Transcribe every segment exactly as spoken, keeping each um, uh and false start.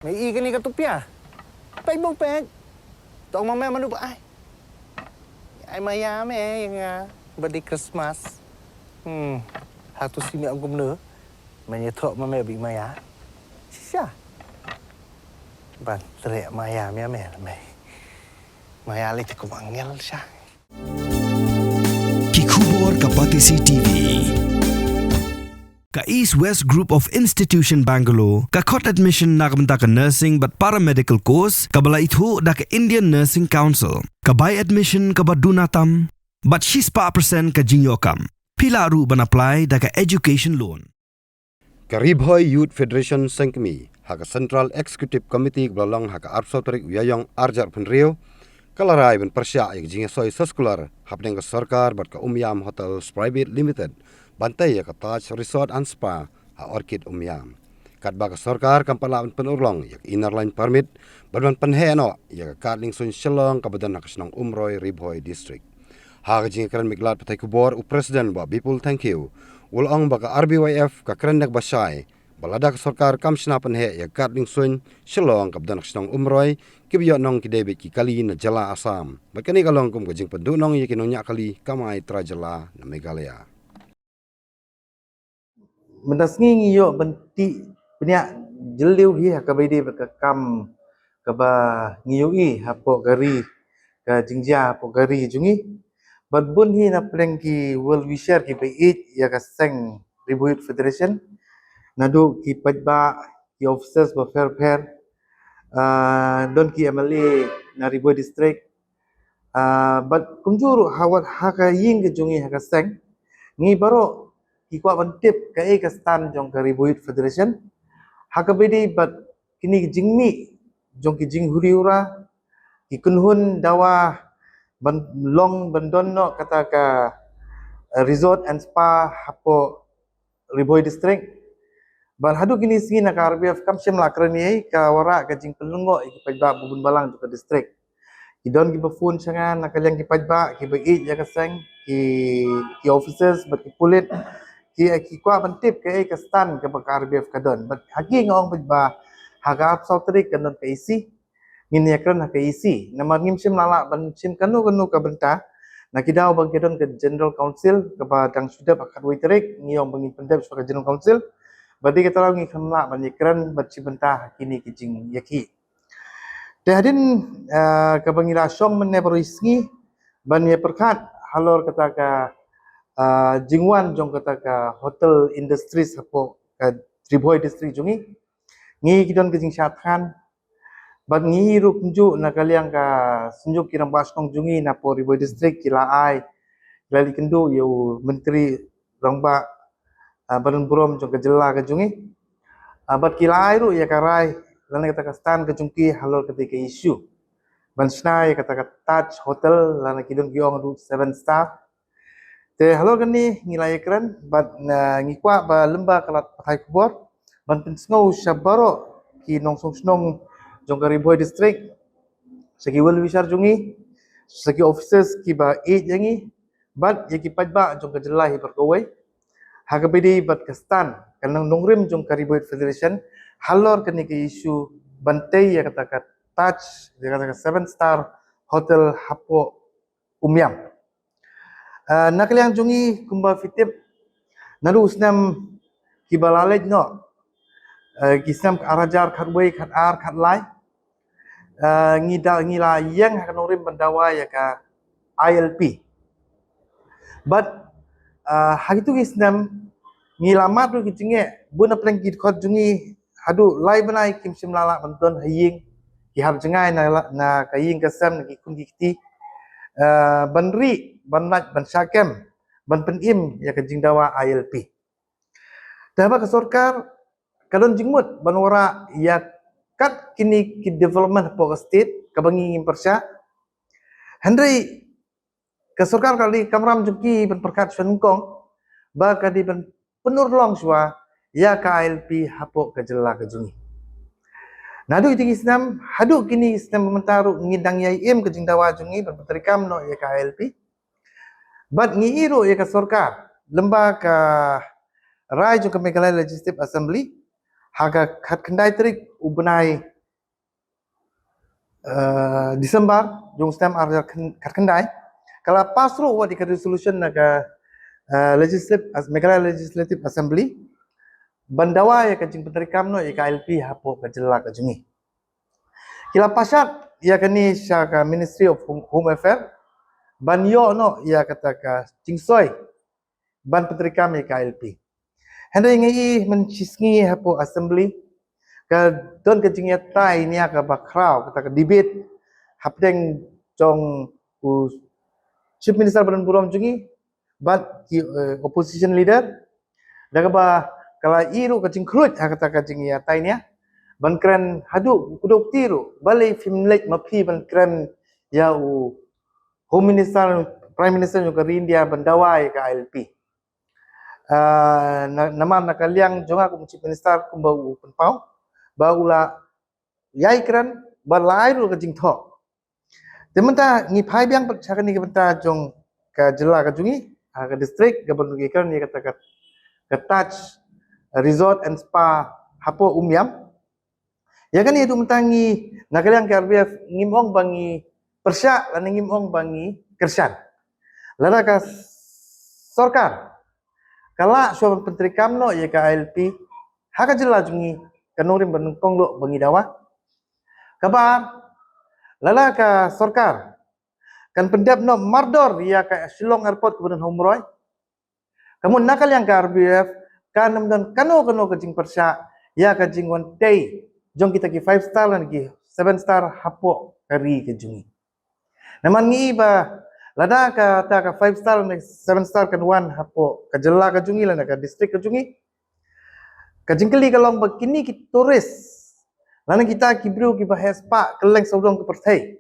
Me i kane ka tupia. Peit bong peit. Tong ma me manu ba ai. Ai maya me ïa nga. Ba di Christmas. Hmm. Hatu si me ong kumno. Me ïa thok ma me bi maya. Shisha. Ban trek maya me me me. Maya le te kum angel sha. Ki khubor ka Batesi T V. Ka East West Group of Institution Bangalore ka khot admission na ka bynta ka nursing bad paramedical course kaba la ithuh da ka Indian Nursing Council. Ka bai admission kaba duna tam bad shispah percent ka jingïoh kam. Phi lah ruh ban apply da ka education loan. Ka Ri Bhoi Youth Federation Seng Kmie ha ka Central Executive Committee kaba la long ha ka arphew saw tarik u Ïaïong arhajar arphew hynriew ka la rai ban pyrshah ïa ka jingïasoi soskular hapdeng ka sorkar bad ka Umiam Hotels Private Limited ban tei ïa ka Taj Resort and Spa ha Orchid Umiam. Katba ka sorkar kam pat lah ban pynurlong ïa ka Inner Line Permit bad ban pynheh noh ïa ka kad liengsuiñ Shillong kaba don ha ka shnong Umroi, Ri Bhoi District. Ha ka jingïakren bad ki lad pathai khubor, u President Bah Bipul Thangkhiew u la ong ba ka R B Y F ka kren da kaba shai ba lada ka sorkar kam shna pynheh ïa ka kad liengsuiñ Shillong kaba don ha ka shnong Umroi, kiba ïoh nong ki dei beit ki kali na jylla Assam. Bad kane ka long kum ka jingpynduhnong ïa ki nongñiah kali kamai trai jylla na Meghalaya. Mynta sngi ngi ïoh ban tih bniah jylliew hi ha kaba ïadei bad ka kam kaba ngi ïohi hapoh ka ri, ka jingjia hapoh ka ri jong ngi. Bad bun hi na pdeng ki well wisher kiba ïeit ïa ka seng Ri Bhoi Youth Federation, naduh ki paidbah, ki officers bapher bapher, ah, don ki M L A na Ri Bhoi District, ah, bad kumjuh ruh ha wat ha ka ïing ka jong ngi ha ka seng, ngi baroh ki kwah ban tip kaei ka stand jong ka Ri Bhoi Youth Federation ha kaba ïadei bad kine ki jingmih jong ki jinghuri hura, ki kynhun dawa ban long ban don noh kata ka, eh, resort and spa hapoh Ri Bhoi District. Bad haduh kine sngi na ka R B F kam shym la kren ei, ka wanrah ka jingpynlyngngoh ïa ki paidbah ba bun balang jong ka district. Ki don kiba phone sha nga na ka liang ki paidbah kiba ïeit ïa ka seng, ki, ki officers bad ki pulit, ki, ki kwah ban tip kaei ka stand kaba ka R B F ka don. Bad ha ki nga ong paidbah, ha ka arphew saw tarik kan don ka E C, ngin ïakren ha ka E C. Namar ngim shym la lah ban shim kano kano ka bynta na ki daw ba ki don ka General Council kaba dang shu dep ha ka khatwei tarik, ngi ong ba ngin pyndep shuwa ka General Council. Bad dei kata ruh ngim lah ban ïakren bad shi bynta ha kine ki jingïakhih. Te hadien, ah, kaba ngi la shong mynne baroh sngi ban ïa pyrkhat halor kata ka, ah, jingwan jong kata ka hotel industries hapoh ka Ri Bhoi District jong ngi, ngi ki don ka jingshad than. Bad ngi ruh kumjuh na ka liang ka Synjuk ki Rangbah Shnong jong ngi na poh Ri Bhoi District ki la ai, ki la leit kynduh ïa u Myntri Rangbah, ah, Badan Burom jong ka jylla ka jong ngi. Ah, bad ki la ai ruh ïa ka rai lane kata ka stand ka jong ki halor kata ka issue ban shna ïa kata ka Taj Hotel lane ki don ki ong ruh seven star. Te halor kane ngi la ïakren bad, ah, ngi kwah ba lyngba ka lad pathai khubor ban pynsngew sha baroh ki nongshong shnong jong ka Ri Bhoi District, sha ki well wisher jong ngi, sha ki officers kiba ïeit ïa ngi, bad ïa ki paidbah jong ka jylla hi baroh kawei ha kaba ïadei bad ka stand ka nongrim jong ka Ri Bhoi Federation halor kane ka issue ban tei ïa kata ka Taj, ïa kata ka seven star hotel hapoh Umiam. Ah, na ka liang jong ngi kumba phi tip, naduh u snem kiba la leit noh, ah, ki snem ar hajar khatwei, khatar, khatlai, ah, ngi da, ngi la ïeng ha ka nongrim ban dawa ïa ka I L P. Bad, ah, ha kitu ki snem ngi la mad ruh ki jingeh, bun na pdeng ki dkhot jong ngi haduh lai bnai kim shym la lah ban don ha ïing, ki hap jngai na la, na ka ïing ka sem, na ki khun ki kti, ah, ban rieh, ban lait, ban shah kem, ban pynim ïa ka jingdawa I L P. Te haba ka sorkar ka don jingmut ban wanrah ïa kat kine ki development hapoh ka state kaba ngi ngim pyrshah. Hynrei ka sorkar ka dei kamram jong ki ban pyrkhat shwa nyngkong ba ka dei ban pynurlong shwa ïa ka I L P hapoh ka jylla ka jong ngi. Naduh ïa ki snem haduh kine ki snem mynta ruh ngi dang ïai im ka jingdawa jong ngi ban pyntreikam noh ïa ka I L P. Bad ngi ïohi ruh ïa ka sorkar lyngba ka rai jong ka Meghalaya Legislative Assembly ha ka khatkhyndai tarik u bnai uh, December jong u snem ar hajar khyndai, ka la pass ruh wat ïa ka resolution na ka uh, legislative, Meghalaya Legislative Assembly ban dawa ïa ka jingpyntreikam noh ïa ka I L P hapoh ka jylla ka jong ngi. Ki la pashat ïa kane sha ka Ministry of Home, Home Affairs ban ïoh noh ïa kata ka jingsoi ban pyntreikam ïa ka I L P. Hynrei ngi i mynshisngi hapoh Assembly ka don ka jingïatai nia kaba khraw, kata ka debate hapdeng jong u Chief Minister badonburom jong ngi bad ki uh, opposition leader, da kaba ka la i ruh ka jingkhluit ha kata ka jingïatai nia ban kren haduh kuduk ti ruh, balei phim leit ma phi ban kren ïa u Home Minister, Prime Minister jong ka ri India ban dawa ïa ka I L P. Uh, na, namar na ka liang jong nga kum Chief Minister kumba u pynpaw ba u la ïai kren ba la ai ruh ka jingthoh. Te mynta ngi phai biang pat sha kane ka bynta jong ka jylla ka jong ngi, ha ka district kaba ngi kren ïa kata ka, ka Taj Resort and Spa hapoh Umiam. Ïa kane tu mynta ngi na ka liang ka R B F ngim ong ba ngi pyrshah lane ngim ong ba ngi kyrshan. Lada ka sorkar ka lah shuwa ban pyntreikam noh ïa ka I L P ha ka jylla jong ngi, ka nongrim ba nyngkong ruh ba ngi dawa. Kaba ar, lada ka sorkar kan pyndep noh mardor ïa ka Shillong Airport kaba don ha Umroi, ka mut na ka liang ka R B F kan ym don kano kano ka jingpyrshah ïa ka jingwan tei jong kita ki five star lane ki seven star hapoh ka ri ka jong ngi. Namar ngi ba lada kata ka five star lane seven star kan wan hapoh ka jylla ka jong ngi lane ka district ka jong ngi, ka jingkylli ka long ba kine ki tourist lane kita ki briew kiba heh spah kylleng sawdong ka pyrthei,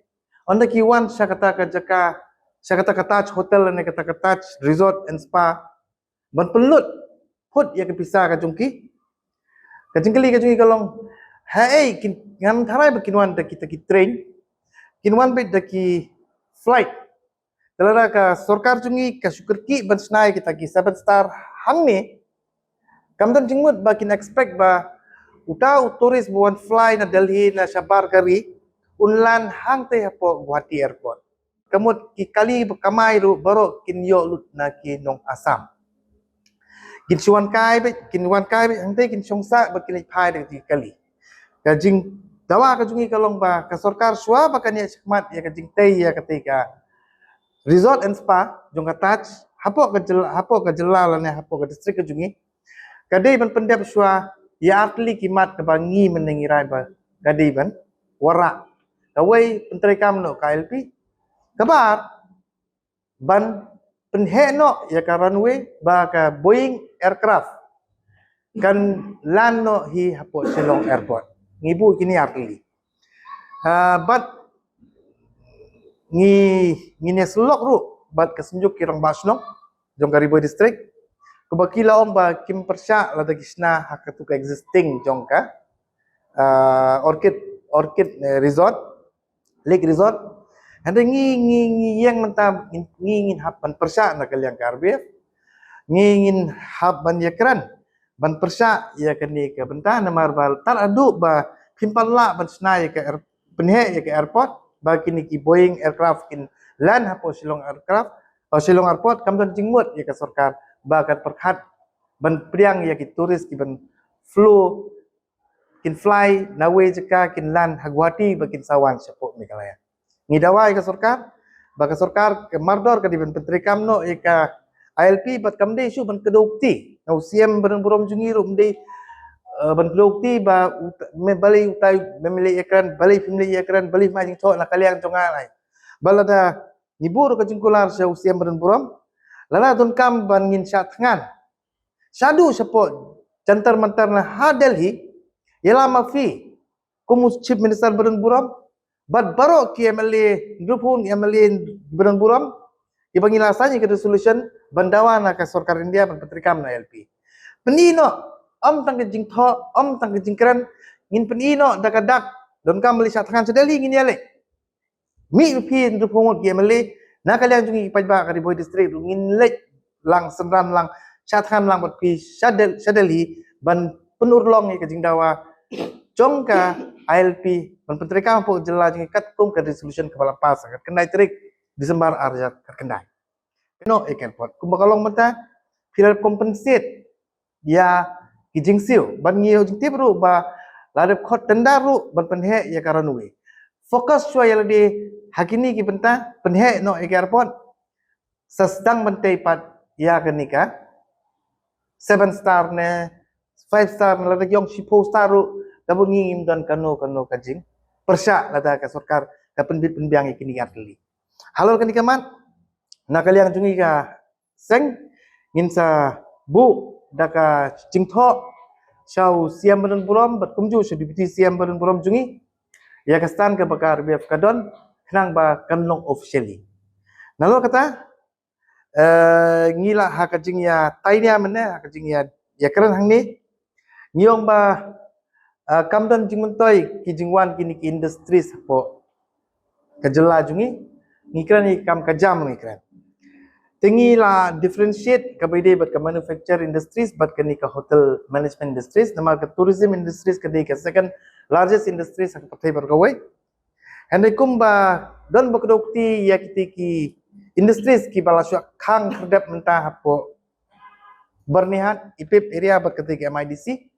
ynda ki wan sha kata ka jaka, sha kata ka Taj Hotel lane kata ka Taj Resort and Spa ban pynlut phut ïa ka pisa ka jong ki. Ka jingkylli ka jong ngi ka long, haei kin, ngam tharai ba kin wan da kita ki train, kin wan beit da ki flight. Te lada ka sorkar jong ngi ka shu kyrkieh ban shna ïa kita ki seven star hangne, kam don jingmut ba kin expect ba uta u tourist ba wan fly na Delhi na shabar ka ri un land hangtei hapoh Guwahati Airport. Ka mut ki kali ba kamai ruh baroh kin ïoh lut na ki nong Assam. Kin shu wan kai beit, kin wan kai beit hangtei, kin shong sah ba kin leit phai da ki kali. Ka jingdawa ka jong ngi ka long ba ka sorkar shuwa ba kan ïa shikmat ïa ka jingtei ïa katei ka resort and spa jong ka Taj hapoh ka jylla, hapoh ka jylla lane hapoh ka district ka jong ngi, ka dei ban pyndep shuwa ïa artylli ki mat kaba ngi mynne ngi rai ba ka dei ban wanrah. Kawei, pyntreikam noh ka I L P. Kaba ar, ban pynheh noh ïa ka runway ba ka Boeing aircraft kan land noh hi hapoh Shillong Airport. Ngi buh kine artylli. Ah, bad ngi, ngin ïasyllok ruh bad ka Synjuk ki Rangbah Shnong jong ka Ri Bhoi District, kaba ki la ong ba kim pyrshah lada ki shna ha katu ka existing jong ka, ah, Orchid, Orchid, eh, Resort, Lake Resort. Hynrei ngi, ngi, ngi ïeng mynta, ngi, ngi ngin hap ban pyrshah na ka liang ka R B F. Ngi ngin hap ban ïakren ban pyrshah ïa kane ka bynta, namar ba tad haduh ba phim pat lah ban shna ïa ka air-, pynheh ïa ka airport, ba kine ki Boeing aircraft kin land hapoh Shillong aircraft, oh, Shillong airport, kam don jingmut ïa ka sorkar ba kan pyrkhat ban pdiang ïa ki tourist kiban flew, kin fly na wei jaka, kin land ha Guwahati ba kin sa wan shapoh Meghalaya. Ngi dawa ïa ka sorkar ba ka sorkar ka mardor ka dei ban pyntreikam noh ïa ka I L P bad kam dei shuh ban kdew kti. Na u C M badonburom jong ngi ruh ym dei, eh, ban kdew kti ba uta-, me balei utai me, me leh ïakren, balei phim leh ïakren, balei phim ai jingthoh na ka liang jong nga, ai. Ba lada ngi buh ruh ka jingkular sha u C M badonburom, lada donkam ban ngin shah thngan shaduh shapoh Jantar Mantar na ha Delhi, ïalam ma phi kum u Chief Minister badonburom bad baroh ki M L A, hynriewphew M L A badonburom, kiba ngi la sign ïa ka resolution ban dawa na ka sorkar India ban pyntreikam na I L P. Pyni noh, ym tang ka jingthoh, ym tang ka jingkren, ngin pyni noh da ka dak, donkam ban leit shah thngan sha Delhi ngin ïaleit. Mih ma phi hynriewphew ngut ki M L A na ka liang jong ngi ki paidbah ka Ri Bhoi District ruh ngin leit lang, synran lang, shah thngan lang bad phi sha Del-, sha Delhi ban pynurlong ïa ka jingdawa jong ka I L P ban pyntreikam hapoh jylla jong ngi katkum ka resolution kaba la pass ha ka khyndai tarik December ar hajar khyndai. Kano e airport kumba ka long mynta, phi la compensate ïa ki jingsiew, ban ngi ïoh jingtip ruh ba la dep khot tender ruh ban pynheh ïa ka runway. Focus shuwa ïa lade ha kine ki bynta, pynheh noh ïa ka airport. Sa sdang ban tei pat ïa kane ka seven star ne five star ne lada ki ong shiphew star ruh, kaba ngi ngim don kano kano ka jingpyrshah lada ka sorkar ka pynbit pynbiang ïa kine ki artylli. Halor kane ka mat, na ka liang jong ngi ka seng, ngin sa buh da ka jingthoh sha u C M ba don burom bad kumjuh sha u Deputy C M ba don burom jong ngi ïa ka stand kaba ka R B F ka don, khnang ba kan long officially. Nalor kata, eh, ngi la ha ka jingïatainia mynne, ha ka jingïa, ïakren hangne, ngi ong ba, eh, kam don jingmyntoi ki jingwan kine ki industries hapoh ka jylla jong ngi, ngi kren ïa kam ka jam ngi kren. Te ngi la differentiate kaba ïadei bad ka manufacture industries bad kane ka hotel management industries, namar ka tourism industries ka dei ka second largest industries ha ka pyrthei baroh kawei. Hynrei kumba don ba kdew kti ïa kiti ki industries kiba la shuwa khang khyrdep mynta hapoh Byrnihat, Ipip area bad kata ka M I D C.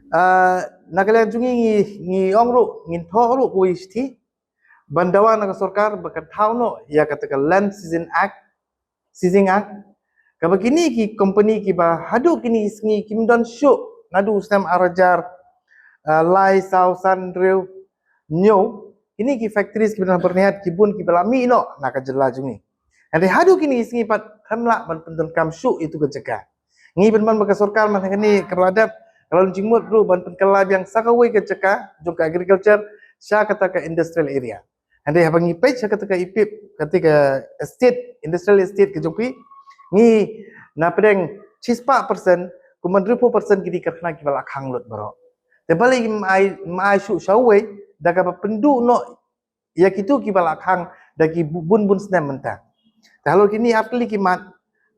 Ah, na ka liang jong ngi ngi, ngi ong ruh, ngin thoh ruh kawei shithi ban dawa na ka sorkar ba kan thaw noh ïa kata ka Land Seizing Act, Seizing Act, kaba kine ki company kiba haduh kine ki sngi kim don shuh, naduh u snem ar hajar, ah, lai, saw, san, hynriew, hynñiew, kine ki factories kiba don ha Byrnihat ki bun kiba la mih noh na ka jylla jong ngi. Hynrei haduh kine ki sngi pat khlem lah ban pyndonkam shuh ïa tu ka jaka. Ngi pynban ba ka sorkar mynta kane kaba la dep ka la long jingmut ruh ban pynkylla biang sa kawei ka jaka jong ka agriculture sha kata ka industrial area. Hynrei haba ngi peit sha kata ka Ipip, kata ka estate, industrial estate ka jong phi, ngi na pdeng shispah percent, kumba hynriewphew percent ki dei karkhana kiba la khang lut baroh. Te balei ngim ai, ngim ai shuh sha uwei da kaba pynduh noh ïa kitu kiba la khang da ki bu-, bun bun snem mynta. Te halor kine artylli ki mat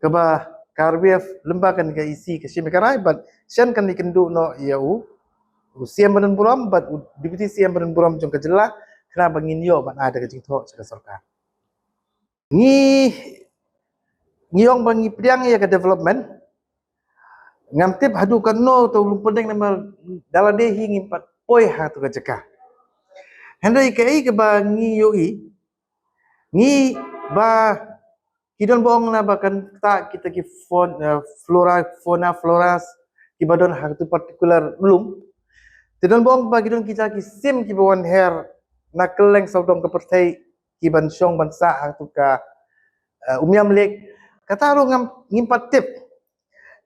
kaba ka R B F lyngba kane ka E C ka shim ïa ka rai bad shen kan ïakynduh noh ïa u, u C M ba don burom bad u Deputy C M ba don burom jong ka jylla, khnang ba ngin ïoh ban ai da ka jingthoh sha ka sorkar. Ngi, ngi ong ba ngi pdiang ïa ka development. Ngam tip haduh katno to u lum pdeng namar da lade hi ngim pat poi ha tu ka jaka. Hynrei kaei kaba ngi ïohi, ngi ba ki don ba ong na ba kan ktah kita ki fon-, eh, flora, fauna, floras kiba don ha tu particular lum. Te don ba ong ba ki don kita ki sim kiba wan her na kylleng sawdong ka pyrthei kiban shong ban sah ha tu ka, eh, Umiam Lake. Kata ruh ngam, ngim pat tip.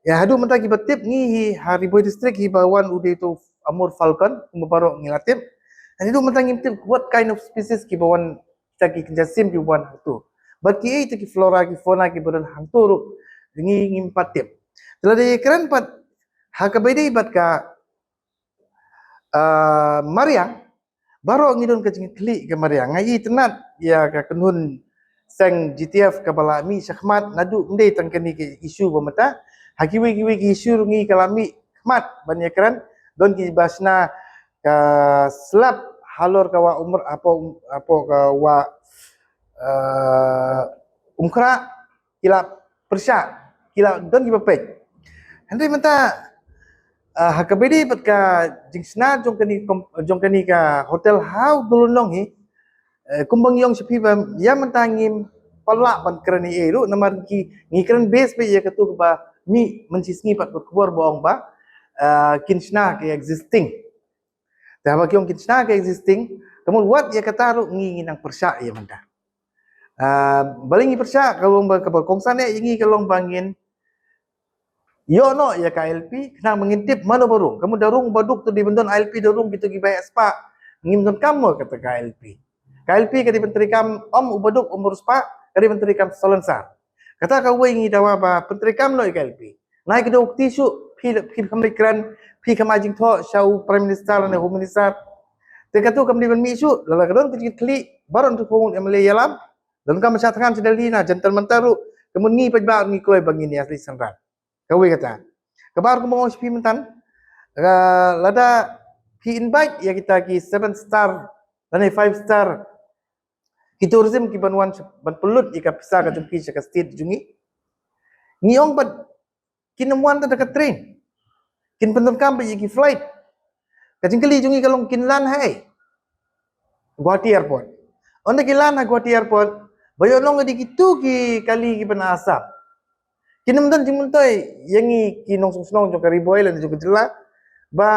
Ïa, haduh mynta kiba tip ngi hi ha Ri Bhoi District hi ba wan u dei tu Amur Falcon, kumba baroh ngi la tip. Haduh mynta ngim tip what kind of species kiba wan, kita ki kynja sim kiba wan hangtu. Bad kiei tu ki flora ki fauna kiba don hangtu ruh ngi ngim pat tip. Te lada ïakren pat ha kaba ïadei bad ka, ah, mariang, baroh ngi don ka jingkhlieh ka mariang. Nga itynnad ïa ka kynhun seng G T F kaba la mih shakhmat naduh ym dei tang kane ka issue ba mynta. Ha kiwei kiwei ki issue ruh ngi ka la mih khmat ban ïakren, don kiba shna ka slap halor ka wah Umr-, hapoh, hapoh ka wah, eh, Umkhrah, ki la pyrshah, ki la don kiba peit. Hynrei mynta, ah, ha kaba ïadei bad ka jingshna jong kane kom-, jong kane ka hotel ha u Dulunong hi, eh, kumba ngi ong sha phi ba ïa mynta ngim pat lah ban kren ei ei ruh namar ki, ngi kren base beit ïa katu kaba mih mynshisngi pat ka khubor ba ong ba, ah, kin shna ka existing. Te haba ki ong kin shna ka existing, ka mut wat ïa kata ruh ngi, ngi nang pyrshah ïa mynta. Ah, balei ngi pyrshah, ka long ba kaba kongsan eh ïa ngi ka long ba ngin ïoh noh ïa ka I L P, khnang ba ngin tip mano ba rung. Ka mut da rung ba duk tu dei ban don I L P, da rung kitu kiba ïa spah, ngim donkam mo kata ka I L P. Ka I L P ka dei ban treikam ym u ba duk ym u riewspah, ka dei ban treikam salonsar. Kata kawei ngi dawa ba pyntreikam noh ïa ka I L P. Nai ka dei u kti shuh, phi, phi kham leit kren, phi kham ai jingthoh sha u Prime Minister ne Home Minister. Te katu kam dei ban mih shuh, lada ka don ka jingkhlieh, baroh ntu pung M L A ïalam, lada ka ma sha thngan sha Delhi na Jantar Mantar ruh, ka mut ngi paidbah ngi kloi ba ngin ïa leit synran. Kawei kata. Kaba ar kumba ong sha phi mynta, ah, lada ki invite ïa kita ki seven star lane five star ki tourism ki ban wan ban pynlut ïa ka pisa ka jong ki sha ka state jong ngi. Ngi ong pat kin ym wan da ka train, kin pyndonkam pat ïa ki flight. Ka jingkylli jong ngi ka long kin lan ha ei? Guwahati Airport. Ynda ki lan ha Guwahati Airport, ba ïoh long ïa kitu ki kali kiba na Assam. Kin ym don jingmyntoi ïa ngi ki nongshong shnong jong ka Ri Bhoi lane jong ka jylla ba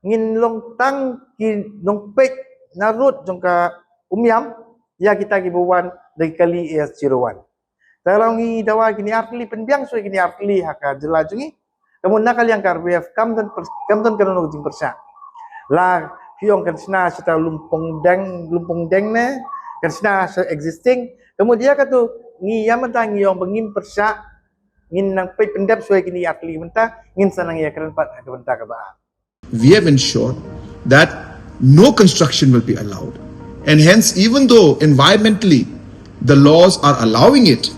ngin long tang ki nongpeit na road jong ka Umiam ïa kita kiba wan da ki kali A S zero one. Te la ngi dawa kine artylli, pynbiang shuwa kine artylli ha ka jylla jong ngi. Ka mut na ka liang ka R B F kam don pers-, kam don kano kano ka jingpyrshah. La phi ong kan shna sha ta Lumpong Deng, Lumpong Deng ne, kan shna sha existing. Ka mut ïa katu ngi ïa mynta ngi ong ba ngim pyrshah, ngin nang peit pyndep shuwa kine artylli mynta, ngin sa nang ïa kren pat ha ka bynta kaba ar. We have ensured that no construction will be allowed. And hence, even though environmentally the laws are allowing it,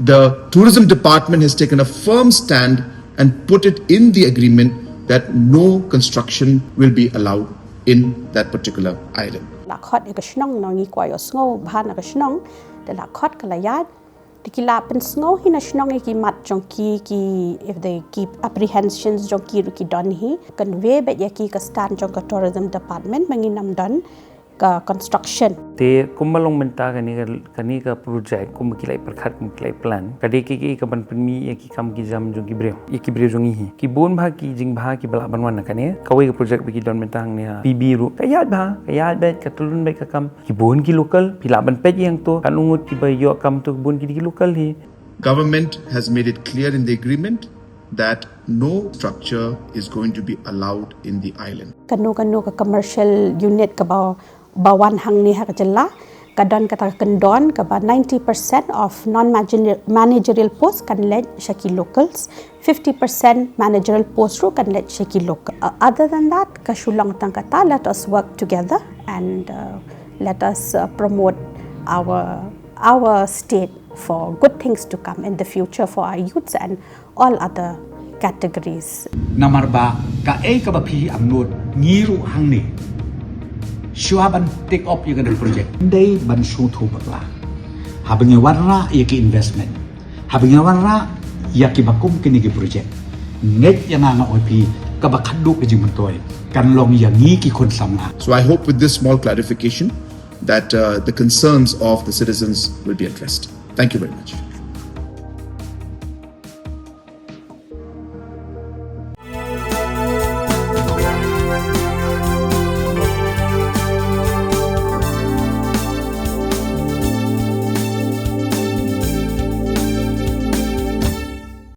the tourism department has taken a firm stand and put it in the agreement that no construction will be allowed in that particular island. La khot ïa ka shnong, ngi kwah ïohsngew bha na ka shnong. Te la khot ka la ïaid. Te ki la pynsngew hi na shnong ïa ki mat jong ki, ki, if they keep apprehensions jong ki ruh ki don hi. Convey beit ïa ki ka stand jong ka tourism department ba ngin ym don ka construction. Te kumba long mynta kane ka, kane ka project, kumba ki la pyrkhat, kumba ki la plan, ka dei ka, ka, ka ban pynmih ïa ki kam ki jam jong ki briew, ïa ki briew jong ngi hi. Ki bun bha ki jingbha kiba lah ban wan na kane. Kawei ka project ba ki don mynta hangne ha P B ruh, ka ïaid bha, ka ïaid beit, ka tyllun beit ka kam. Ki bun ki local, phi lah ban peit ïa ngi to, katno ngut kiba ïoh kam to, ki bun ki dei ki local hi. Government has made it clear in the agreement that no structure is going to be allowed in the island. Kano kano ka commercial unit kaba, ba wan hangne ha ka jylla, ka don kata ka kyndon kaba ninety percent of non-managerial post kan leit sha ki locals, fifty percent managerial post ruh kan leit sha ki local. Uh, other than that, ka shu long tang kata, let us work together and, uh, let us, uh, promote our, our state for good things to come in the future for our youths and all other categories. Namar ba kaei kaba phi angnud ngi ruh hangne, shuwa ban take up ïa kane ka project, dei ban sngewthuh bakla. Haba ngi wanrah ïa ki investment, haba ngi wanrah ïa kiba kum kine ki project, ngeit ïa nga, nga ong ïa phi, kaba khadduh ka jingmyntoi kan long ïa ngi ki khun samla. So I hope with this small clarification that, uh, the concerns of the citizens will be addressed. Thank you very much.